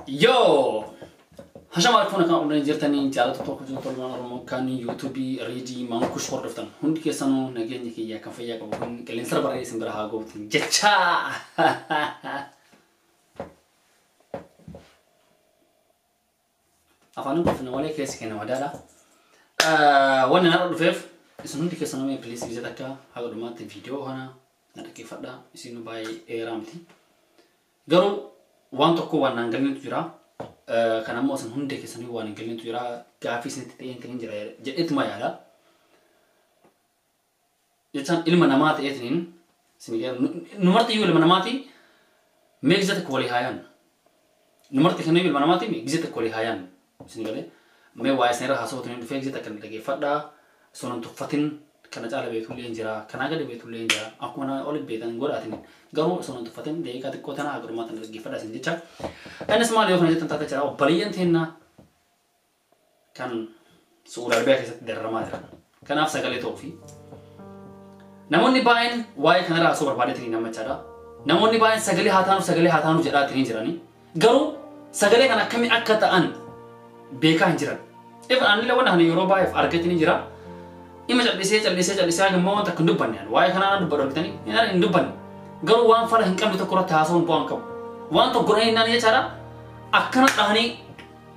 Yoo! Hashama alfuuna kan odhan jirtanii jaalatu tokko jiru tolmaan Oromoo kan yuutuubii riidii maankush hordoftan hundi keessanuu nageenya kiyya kan fayyaa qabu kun qilleensarra barree isin bira haa gootan jecha. Afaan qofna malee keessi kenna madaala. Wanni narra dhufeef isin hundi keessanuu mee piliis biyya takka haga dhumaatti viidiyoo kana na dhaggeeffadha, isin baay'ee dheeraa miti. Garuu waan tokko waan naan galnetu jira. Kan ammoo isin hundi keessanii waan hin galnetu jira. Gaaffii isinitti ta'een kan jira jedheetuma yaada. Jechaan ilma namaa ta'eetiniin nu marti iyyuu ilma namaati mee gisa tokko walii haayaan. Nu marti kennu ilma namaati mee gisa tokko walii haayaan. Isin galee mee waa'ee isin irra haasawatu dhufee gisa takka dhaggeeffadhaa. Osoo hin tuffatin kana caala beekullee hin jira. Kanaa gadi beekullee hin jira. Akkuma nama oli beekan godhaatin. Garuu osoo hin tuffatin daqiiqaa xiqqoo tana haga dhumaa tana dhaggeeffadhaa isin jecha. Innis maal yoo kana jettan taate jira obboleeyyan teennaa kan Su'uud Arabiyaa keessatti dararamaa jiran. Kanaaf sagalee ta'uu fi namoonni baay'een waa'ee kanarraa osoo barbaadeetiin nammachaadha. Namoonni baay'een sagalee haa taanu sagalee haa taanu jedhaatiin jirani. Garuu sagalee kana akkamii akka ta'an beekaa hin jiran. Even anillee waan kana yeroo baay'eef argatiin jira. Ima callisee callisee callisee haga immoo wanta akka hin dubbanne waa'ee kanaa dubbadhu argitanii hin dubbanne. Garuu waan fala hin qabne tokko irratti haasa'uun bu'aa hin qabu. Waan tokko godhanii naan jechaadha akkana dhahanii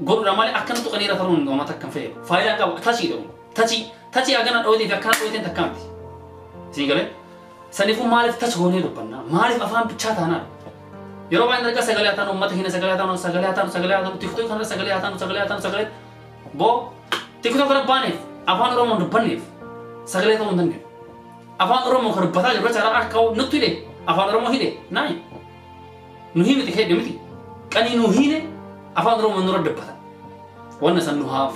godhuudha malee akkana tuqanii irra taruun uummata akka hin fayyadu. Faayidaa qabu tachii dhabu. Tachii tachii hagana dhooyitee fi akkana dhooyiteen takka miti. Isin galee saniifuu maaliif tachi goonee dubbanna? Maaliif afaan bichaa taanaa? Yeroo baay'ee dargaa sagalee haa taanu uummata keenya sagalee haa taanu sagalee haa taanu sagalee haa taanu tiktook kanarra sagalee haa taanu sagalee haa taanu sagalee boo tiktook kana baaneef afaan Oromoon dubbanneef sagalee ta'uu hin dandeenyu. Afaan Oromoo kan dubbataa jiru jechaadha akka nutti hidhe afaan Oromoo hidhe naayi. Nu himiti hidhe miti. Qanii nu hine afaan Oromoo nurra dubbata. Wanna san nu haa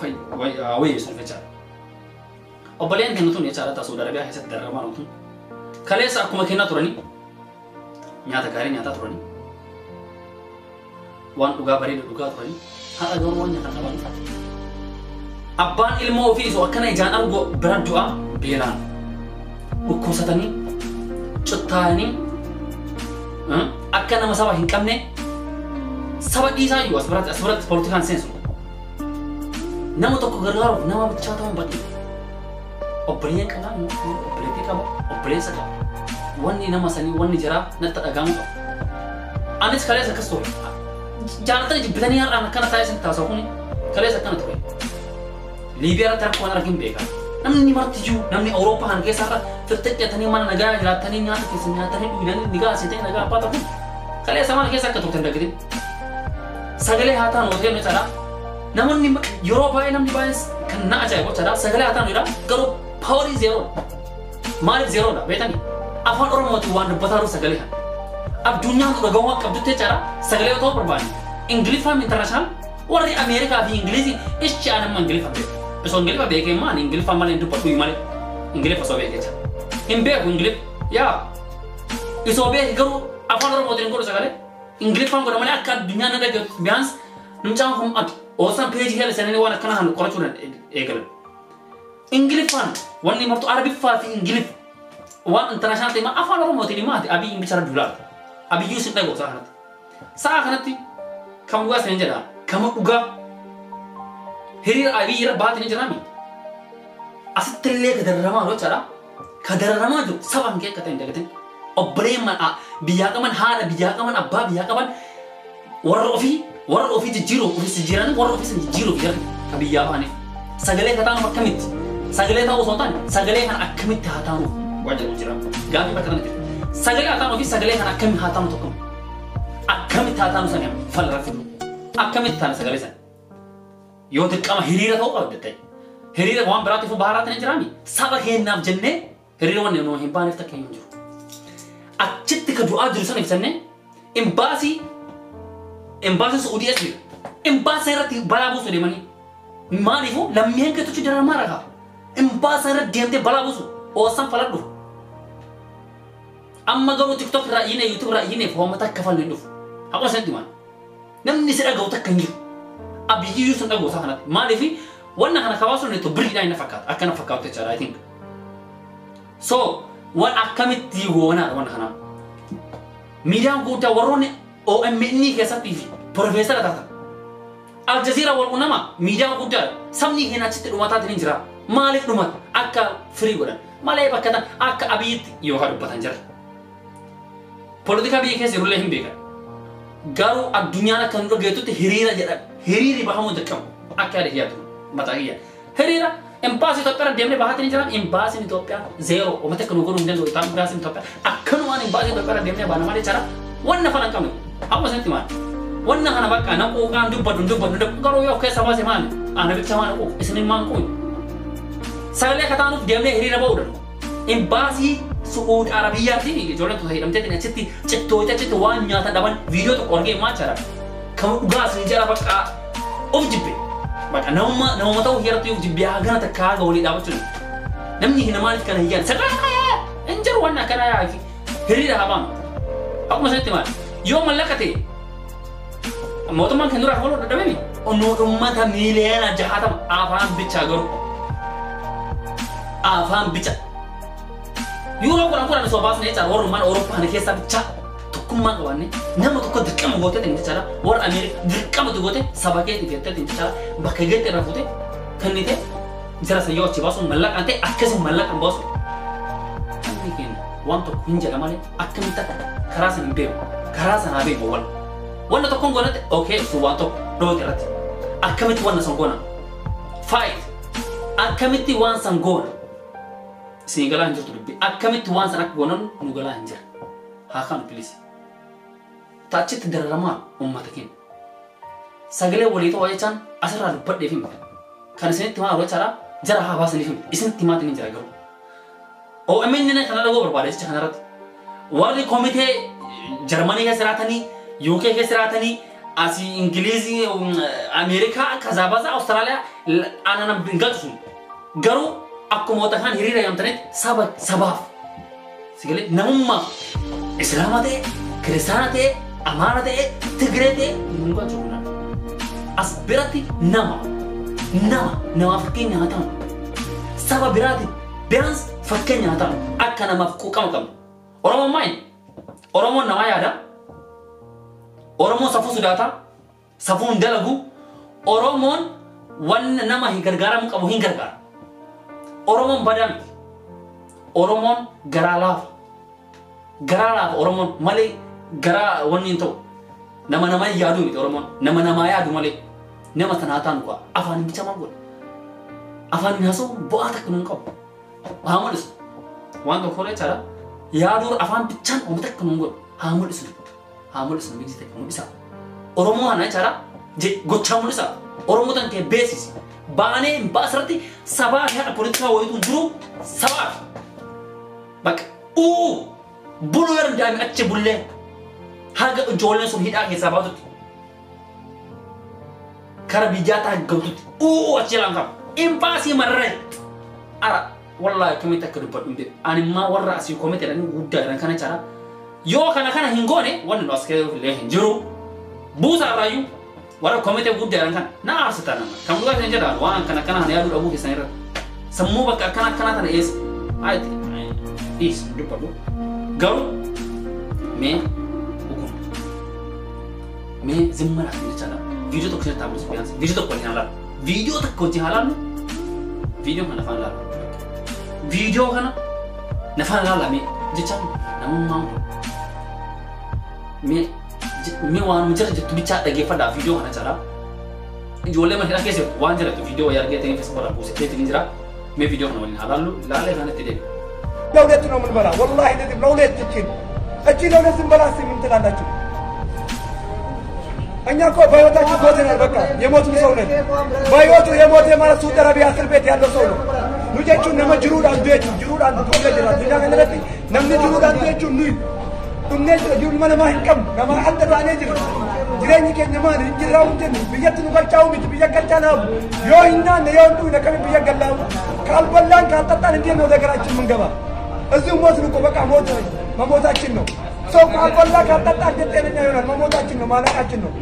wayyeessu jechaadha. Obboleen kennu tun jechaadha ta'a Suudi Arabiyaa keessatti dararamaa tun. Kaleessa akkuma kennaa turanii nyaata gaarii nyaataa turanii waan dhugaa bareedu dhugaa turanii har'a garuu waan nyaata qaban. Abbaan ilmoo ofii osoo akkana ijaan argu bira du'a beelaan dhukkubsatanii cuttaa'anii akka nama saba hin qabne saba dhiisaa iyyuu as biratti poolitikaan seensu. Nama tokko gargaaruuf nama bichaa ta'uun badii. Obboleeyyan qaba, obboleettii qaba, obboleessa qaba. Wanni nama sanii wanni jiraa natti dhagahamu qaba. Anis kaleessa akkas ture. Jaalatanii jibbitanii har'aan akkana taa'ee isin taasisa kuni kaleessa akkana ture. Liibiyaa irratti rakkoo waan argin beekaa. Namni marti jiru namni Awurooppaa kana keessa har'a firxaccatanii mana nagaa jiraatanii nyaata keessa nyaatanii dhuganii nigaa asitee nagaa abbaa ta'u. Kaleessa mana keessa akka turtan dagatin. Sagalee haa taanu hoteelli jechaadha. Namoonni yeroo baay'ee namni baay'een kan na ajaa'ibu jechaadha. Sagalee haa taanu jedha garuu paawarii zeeroodha. Maaliif zeeroodha beektanii? Afaan Oromootiin waan dubbataa jiru sagalee kana. Addunyaan dhaga'uu akka qabdutti jechaadha. Sagalee otoo barbaanne. Ingiliffaan intarnaashinaal warri Ameerikaa fi Ingilizii ichi aan amma Ingiliffa beeku. Osoo Ingiliffa beekee maali Ingiliffa malee hin dubbatu malee Ingiliffa osoo beekee jira. Hin beeku Ingiliffa yaa osoo beeke garuu afaan Oromootiin hin godhu sagalee Ingiliffaan godha malee akka addunyaan na dhaggeessu biyaans mucaan kun ati osoo peejii keessa seenanii waan akkana kan qorachuu eegalan. Ingiliffaan wanni martu Arabiffaa fi Ingiliffa waan intarnaashinaal ta'e afaan Oromootiin maati Abiyyiin bichara duulaa. Abiyyuu sin dhaga'u sa'a kanatti. Sa'a kanatti kan dhugaa isin jedha kama dhugaa hiriira Abiyyi irra baatanii jiraami. Asitti illee ka dararamaa jiru jechaadha. Ka dararamaa jiru saba hin akka ta'e hin dagatin. Obboleen biyyaa qaban haadha biyyaa qaban abbaa biyyaa qaban warra ofii jijjiiruuf ofii jijjiiranii warra ofii jijjiiruuf jiran ka biyyaa ba'aniif. Sagalee ka taanuuf akkamitti? Sagalee ta'uu osoo hin taane sagalee kana akkamitti haa taanuuf waan jedhu jira. Gaaffii bakka kanatti jira. Sagalee haa taanuu fi sagalee kana akkamitti haa taanu tokko. Akkamitti haa taanu sani fala rafidu. Akkamitti taana sagalee sana? Yoo dirqama hiriira ta'uu qabda ta'e. Hiriira waan biraatiif baharaatiin hin jiraami. Saba keenyaaf jennee hiriira wanni nu hin baaneef takka hin jiru. Achitti ka du'aa jiru sana ibsannee imbaasii Su'uudii as jira. Imbaasii irratti balaa buusu deemanii. Maaliifuu lammiileen keessatti dararamaa rakaa. Imbaasii irratti deemtee balaa buusu oossan faladhu. Amma garuu TikTok irraa iyyinee YouTube irraa iyyinee foomata akka fallu hin dhufu. Haquma sanatti maal? Namni si dhaga'u takka hin jiru. Abiyyi sun dhagoo isaa kanatti. Maaliif wanna kana kabaasuun itti biriidhaan inni fakkaata. Akkana fakkaatu jechaadha I think. So waan akkamitti goonaadha wanna kanaa. Miidiyaan guddaa warroonni OMN keessattii fi Profeesara taatan. Al Jazeera wal qunnama miidiyaan guddaadha. Sabni keenya achitti dhumataatiin hin jira. Maaliif dhumata? Akka firii godhan. Malee bakka tan akka Abiyyitti yookaan dubbatan jira. Poolitikaa biyya keessa jirullee hin beekan. Garuu addunyaan akka nu dhageettutti hiriira jedhan. Hiriirri bahamuu dirqama. Akka yaada kiyyaatu mataa kiyya. Hiriira imbaasii Itoophiyaa deemnee bahaatiin jiran imbaasiin Itoophiyaa zeeroo. Uummata akka nu godhuu hin danda'u imbaasiin Itoophiyaa. Akkanumaan imbaasii Itoophiyaa deemnee baana malee jara wanna fana hin qabne. Amma isinitti maal? Wanna kana bakka na quuqaan dubbadhu dubbadhu garuu yoo keessa baase maali? Ana bicha maal quuqa? Isinin maal quuqu? Sagalee akka taanuuf deemnee hiriira ba'uu danda'u. Imbaasii Su'uud Arabiyyaatti ijoolleen tuuta hidhamtee achitti cittoote achitti waan nyaata dhaban viidiyoo tokko argee maal jara? Kan dhugaa isin jara bakka of jibbe. Bakka nama ta'uu hiyyaratti of jibbe hagana takka haga walii dhaabachuun. Namni hin maaliif kana hiyyaan? Sagalee hin jiru waan akkana yaa'ii hiriira haa baanu. Akkuma isinitti maal? Yoo mallaqa ta'e mootummaan kan dura afaan dadhabame uummata miiliyoona 60 afaan bichaa garuu afaan bicha yuuroo 10 osoo baasne jechaadha warrummaan Awurooppaa keessaa bichaa tokkummaa qabaanne nama tokko dirqama gootee ta'e jechaadha warra Ameerikaa dirqamatu goote saba keetii feettee ta'e jechaadha bakka geette irraa fuute kennite jara san yoo achi baasuun mallaqaan ta'e akkasuma mallaqaan baasu namni keenya waan tokko hin jedha malee akkamitti akka karaa san hin beeku karaa sanaa beeku wal wanna tokkoon goonatti okay sun waan tokko dhoote irratti akkamitti wanna san goona fight akkamitti waan san goona isin galaa hin jirtu dubbii akkamitti waan san akka goonan nu galaa hin jira haa kanu please taachitti dararamaa uummata keenya sagalee walii ta'uu jechaan asirraa dubbadheef hima kan isinitti himaa yeroo jechaadha jara haa baasaniif hima isinitti himaatiin hin jira garuu OMN kana dhagoo barbaada jecha kanarratti warri komitee Jarmanii keessa jiraatanii UK keessa jiraatanii asii Ingilizii Ameerikaa kazabaza Awustiraaliyaa aannan hin galchu sun garuu akkuma kan hiriira yaamtanitti saba sabaaf sigalee namummaaf Islaama ta'e Kiristaana ta'e Amaara ta'e Tigree ta'e hin galchu kun as biratti nama nama namaaf fakkeenya haa ta'u saba biraati biraans fakkeenya haa ta'u akka namaaf quuqama qabnu Oromoon maali? Oromoon namaa yaada. Oromoon safuu sodaata. Safuu hin dalagu. Oromoon wanna nama hin gargaaramu qabu hin gargaara. Oromoon badaa miti. Oromoon garaa laafa. Garaa laafa Oromoon malee garaa wanni hin ta'u. Nama nama yaadu miti Oromoon. Nama namaa yaadu malee. Nama tanaa ta'an kuwa afaan hin bicha maal godha? Afaan hin haasa'u bu'aa takka nuun qabu. Haa mul'isu. Waan tokko jechaadha. Yaaduu afaan bichaan uummata takka nuun godhu. Haa mul'isu. Haa mul'isu biyyi takka mul'isa. Oromoo kana jechaadha gochaa mul'isa. Oromoo tan kee beeksisi. Baanee hin baasirratti sabaa fi haadha poolitikaa wayitu jiru sabaaf. Bakka buluu yeroo daa'imni achi bullee haga ijoolleen sun hidhaa keessaa baatutti. Kara biyyaa taaggamtutti achi jalaan qaba. Imbaasii marree ara wallahi akkamitti akka dubbadhu hin beeku. Ani immoo warra asii koomete jedhanii guddaa jedhan kana jechaadha. Yoo kana kana hin goone wanni nu as keessa illee hin jiru. Buusaa irraayyuu warra koomete guddaa jedhan kana na aarsita nama. Kan dhugaa kan jedhan waan kana kana yaaduu dhabuu keessan irratti. Sammuu bakka akkana akkana tana eessa. Ayi dhiis dubbadhu. Garuu mee dhuguma. Mee zimma laafin jechaadha. Viidiyoo tokko sirriitti haa mul'isu biyyaansi. Viidiyoo tokko wajjin haa laallu. Viidiyoo tokko wajjin haa laallu. Viidiyoo kana afaan laallu. Viidiyoo kana nafaan laalame jechaan namummaan kun mee waan jira jettu bichaa dhaggeeffadhaa viidiyoo kana caalaa. Ijoollee mana hidhaa keessa jirtu waan jirtu viidiyoo wayii argee ta'ee Facebook irraa buusettee ni jira. Mee viidiyoo kana waliin haa laallu laalee kanatti deebi. ለሁለት ነው የምንበላ። ወላሂ ለሁለት እቺን እቺ ለሁለት ስንበላ እስኪ ምን ትላላችሁ? እኛ እኮ በህይወታችን ሞተናል። በቃ የሞትን ሰው ነን። በህይወቱ የሞተ ማለት ሳውዲ አረቢያ እስር ቤት ያለው ሰው ነው። Nu jechuun nama jiruudhaan du'e jechuun jiruudhaan du'e jira. Addunyaa kana irratti namni jiruudhaan du'e jechuun nuyi dhumnee jira. Jiru namaa hin qabnu. Namaa adda taanee jira. Jireenyi keenya maali? Hin jirraa hin jennu. Biyyatti nu galchaa'u miti. Biyya galchaa naamu. Yoo hin naanne yoo hin du'ine akkamiin biyya gallaa'u? ካልበላን ካልጠጣን እንዴት ነው ወደ ሀገራችን የምንገባ? እዚሁ ሞትን እኮ በቃ ሞት መሞታችን ነው። ሰው ካልበላ ካልጠጣ እንዴት ጤነኛ ይሆናል? መሞታችን ነው፣ ማለቃችን ነው።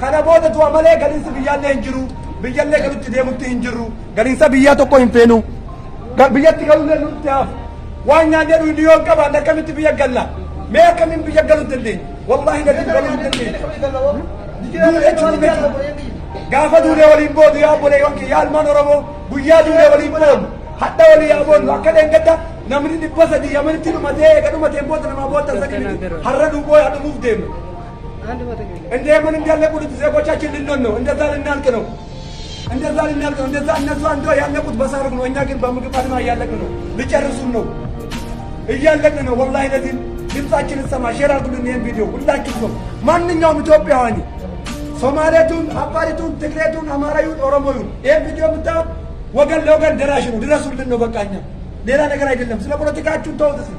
Kana booda du'a malee galiinsi biyyaallee hin jiru. Biyyaallee galutti deemutti hin jirru. Galiinsa biyyaa tokko hin feenu. Biyyatti galuullee nutti hafu. Waan nyaannee dhugnu yoo hin qabaanne akkamitti biyya galla? Mee akkamiin biyya galuu dandeenya? Wallaahi natti galuu hin dandeenya. Duudhee jechuun gaafa duudhee waliin boodu yaa obboleewwan kiyya yaa ilmaan Oromoo guyyaa duudhee waliin boodu hadha walii yaa boonu akka dheengadda namni 300 yamanitti dhumatee eega dhumateen booda namaa booda sadii miti har'a duuboo yaa dhumuuf deemna. እንደ ምን እንዲያለቁት ዜጎቻችን ልንሆን ነው። እንደዛ ልናልቅ ነው። እንደዛ ልናልቅ ነው። እንደዛ እነሱ አንዱ ያለቁት በሳርግ ነው። እኛ ግን በምግብ አድማ እያለቅን ነው። ሊጨርሱን ነው። እያለቅን ነው። ወላሂ ለዚህ ድምጻችንን ሰማ ሼር አድርጉልን ይሄን ቪዲዮ ሁላችሁ ሰው ማንኛውም ኢትዮጵያውያን ሶማሌቱን፣ አፋሪቱን፣ ትግሬቱን፣ አማራዩን፣ ኦሮሞዩን ይሄን ቪዲዮ የምታዩት ወገን ለወገን ደራሽ ነው። ድረሱልን ነው በቃ። እኛ ሌላ ነገር አይደለም። ስለ ፖለቲካችሁ ተውት። እስኪ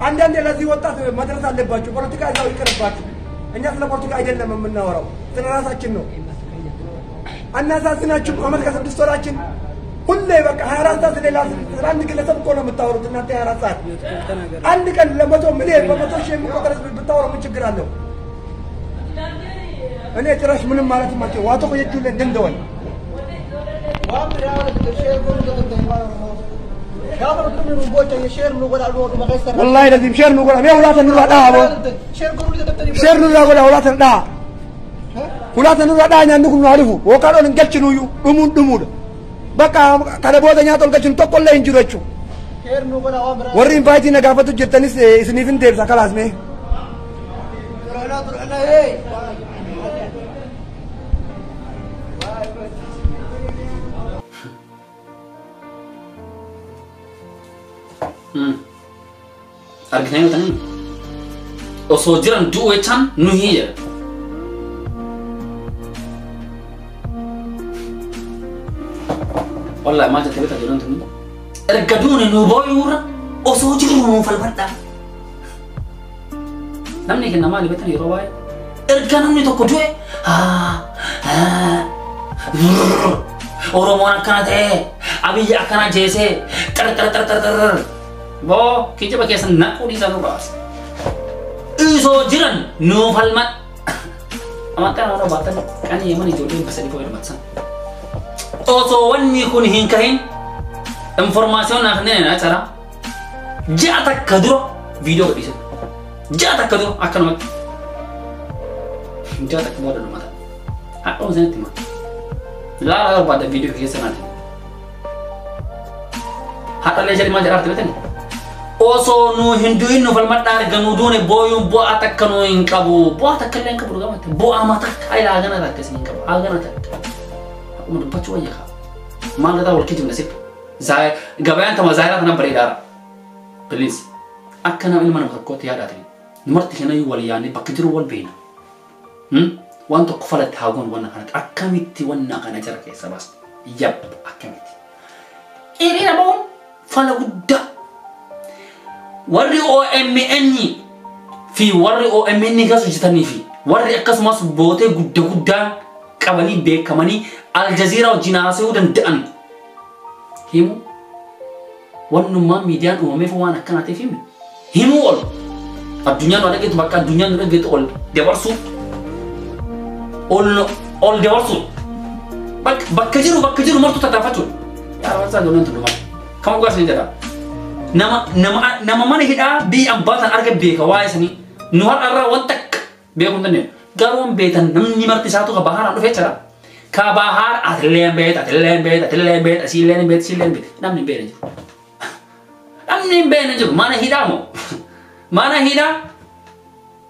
አንዳንዴ ለዚህ ወጣት መድረስ አለባችሁ። ፖለቲካ እዛው ይቅርባችሁ። እኛ ስለ ፖለቲካ አይደለም የምናወራው፣ ስለ ራሳችን ነው። አናሳዝናችሁም? አመት ከስድስት ወራችን ሁሌ በቃ 24 ሰዓት ሌላ ስለ አንድ ግለሰብ እኮ ነው የምታወሩት እናንተ 24 ሰዓት። አንድ ቀን ለመቶ ሚሊዮን በመቶ ሺህ የሚቆጠር ህዝብ ብታወሩ ምን ችግር አለው? እኔ ጭራሽ ምንም ማለት ማቸው ዋቶ ቆየቹ እንደንደወል والله لازم شير نقول ما ولا تنور دا شير نور ولا ولا تندا ولا تنور دا نحن نعرفه وقالوا نقلچنو دمون دمود بقى kana booda nyaata ol galchinu tokko illee hin jiru jechuudha. Warri invaaytii na gaafatu jirtanis isiniif hin deebisa kalaas mee. Argitanii yoo ta'an osoo jiran du'u jechaan nuyi jedha. Wallahi maal jettee beektaa jedhan tuni erga duune nu booyuurra osoo jirru nu falfadhaa. Namni kenna maali beektan yeroo baay'ee erga namni tokko du'e Oromoon akkana ta'e Abiyyi akkana jeesee xar xar xar xar xar boo kijiba keessan naquu dhiisaa nu baasa. Osoo jiran nu falman. Amantaa nama baatan qanii yaman ijoolleen basadii fa'aa hirmaatan. Osoo wanni kun hin kahin informaation naaf nene na cara ji'a takka dura viidiyoo gadhiisan. Ji'a takka dura akkanumatti. Ji'a takka booda dhumata. Hadhoon isinitti hima. Laala barbaada viidiyoo keessa naati. Hadhallee jedhi maal jedhaa arti beektani? Osoo nu hin du'in nu falmadhaa arga nu duune booyuun bu'aa takka nu hin qabu. Bu'aa takka illee hin qabu dhugamatti. Bu'aa mataa takka ilaa hagana takka isin hin qabu. Hagana takka. Akkuma dubbachuu wayya kaa. Maal gataa wal kijibna sirba. Gabayaan tama zaayiraa tana bareedaara. Please. Akka nama ilma nama tokkootti yaadaatani. Marti kanayyuu wal yaadne bakka jiru wal beena. Waan tokko falatti haa goonu wanna kanatti. Akkamitti wanna kana jara keessa baasna? Yab akkamitti. Hiriira bahuun fala guddaa. Warri OMN fi warri OMN keessa hojjetanii fi warri akkasumas bootee guddaa guddaa qabanii beekamanii Aljazeeraa wajjin haasa'uu danda'an himu wannummaa miidiyaan uumameef waan akkanaatiif himi himuu ol addunyaan nu dhageetu bakka addunyaan nu dhageetu ol dabarsuu ol dabarsuu bakka jiru martuu tattaafachuudha. Yaa waan isaan ijoolleen tun kama dhugaa isin jedha. Nama mana hidhaa biyya ambaa tan arga beeka waa'ee sanii nu har'a irraa waan takka beekuu hin dandeenyu. Garuu beektan namni marti isaatu ka bahaaraan dhufee jira. Ka bahaar atillee beekta atillee beekta atillee beekta asiillee beekta asiillee beekta namni hin beekne jiru. Namni hin beekne jiru mana hidhaa moo mana hidhaa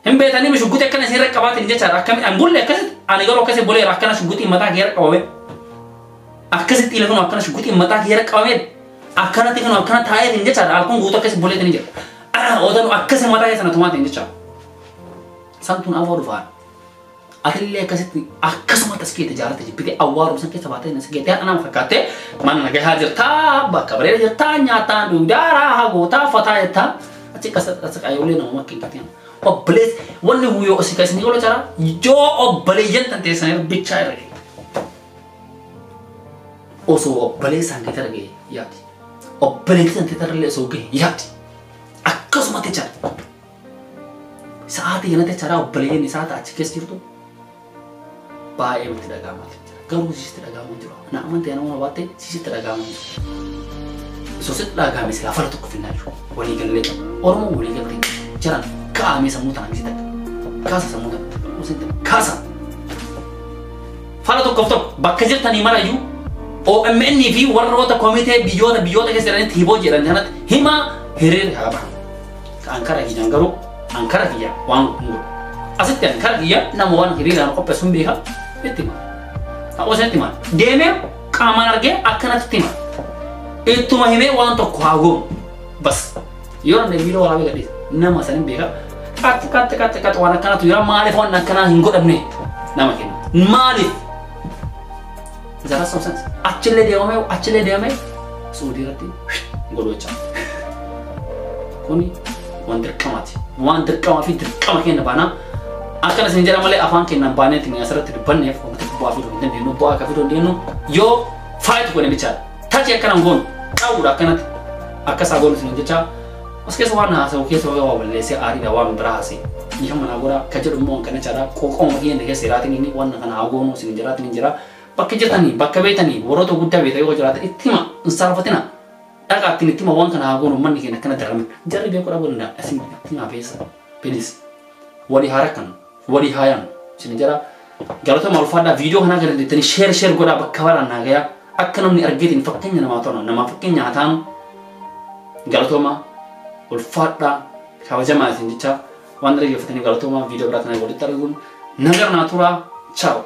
hin beektanii shugguxii akkana isin irra qabaatin jechaadha akkamitti an bulle akkasitti ani garuu akkasi buleera akkana shugguxii mataa kee irra qabame akkasitti ila kun akkana shugguxii mataa kee irra qabame akkanatti kun akkana taa'eetiin jechaadha alkuun guutuu akkasi buleetiin jira. Odanuu akkasi mataa keessa na tumaatiin jechaadha. Santuun afoo dhufaa. Atillee akkasitti akkasumatti as keessa ijaarrate jibbitee awwaaruu san keessa baatee nas geetee haadha nama fakkaattee mana nagahaa jirtaa bakka bareeda jirtaa nyaataan dhugdaaraa hagootaa fataa jettaa achi as qayyoolee nama makka hin qatiin. Obbolees wanni guyyoo osii keessanii gola jara yoo obboleeyyan tan teessanii bichaa irra gahe. Osoo obboleessaan keessa irra gahe yaadi. Obboleettii tan teessanii irra osoo gahe yaadi. Akkasumatti jara. Sa'aatii kanatti jara obboleeyyan isaa achi keessa jirtu. Baay'ee itti dhaga'amaa jira. Garuu sitti dhaga'amaa jiru. Na amantii nama baatte sitti dhaga'amaa jiru. Osoo sitti dhaga'ame silaa fala tokko finnaa jiru. Walii gallee Oromoo walii galtee jiran kaa'amee sammuu tanaa miti takka. Kaasa sammuu tana. Kaasa. Fala tokkoof tokko bakka jirtanii marayyuu OMN fi warroota komitee biyyoota biyyoota keessa jiranitti hiboo jedhan kanatti himaa hiriirri haa bahan. Ankara kiyyaan garuu ankara kiyya waan kun godhu. Asitti ankara kiyya nama waan hiriiraan qopheessuun beeka itti hima. Haa'os itti hima. Deemee qaamaan argee akkanatti hima. Ittuma himee waan tokko haa goonu. Bas. Yoo namni viidiyoo waraabee gadhiisa nama sanin beeka. Qaxxi qaxxi qaxxi qaxxi waan akkanatu jira maaliif waan akkanaa hin godhamne nama kenna. Maaliif? Zara some sense. Achillee deemamee Suudii irratti godhu jecha. Kuni waan dirqamaati. Waan dirqamaa fi dirqama keenya baanaa. Akkana isin jedha malee afaan keenya baaneetiin asirratti dubbanneef uummata bu'aa fiduu hin dandeenyu, bu'aa akka fiduu hin dandeenyu yoo faayitu godhe bichaadha. Tachi akkana goonu dhawuudha akkanatti akkasaa goonu isin jecha. As keessa waan haasa'u keessa waa balleessee aariidha waan biraa haasa'e. Dhiifama naa godhaa ka jedhu immoo kana jechaadha. Qoqooma keenya keessa jiraatiin inni waan kana haa goonu isin jiraatiin jira. Bakka jirtanii bakka beetanii warroota guddaa beetan yoo jiraatan itti hima hin saalfatina. Dhaqaa ittiin itti hima waan kana haa goonu manni keenya akkana darame. Jarri beekuu dhabuu danda'a. Isin itti himaa beessa. Please. Walii haa rakkannu. Walii haa yaannu. Isin jira. Galatoomaa ulfaadhaa viidiyoo kanaa gadi jettanii sheer sheer godhaa bakka baraan naa gayaa. Akka namni argeetiin fakkeenya namaa ta'u namaa fakkeenya haa taanu. Galatoomaa ulfaadhaa kabajamaa isin jecha waan dhaggeeffatanii galatoomaa viidiyoo biraa kana walitti arguun nagar naa turaa. Ciao.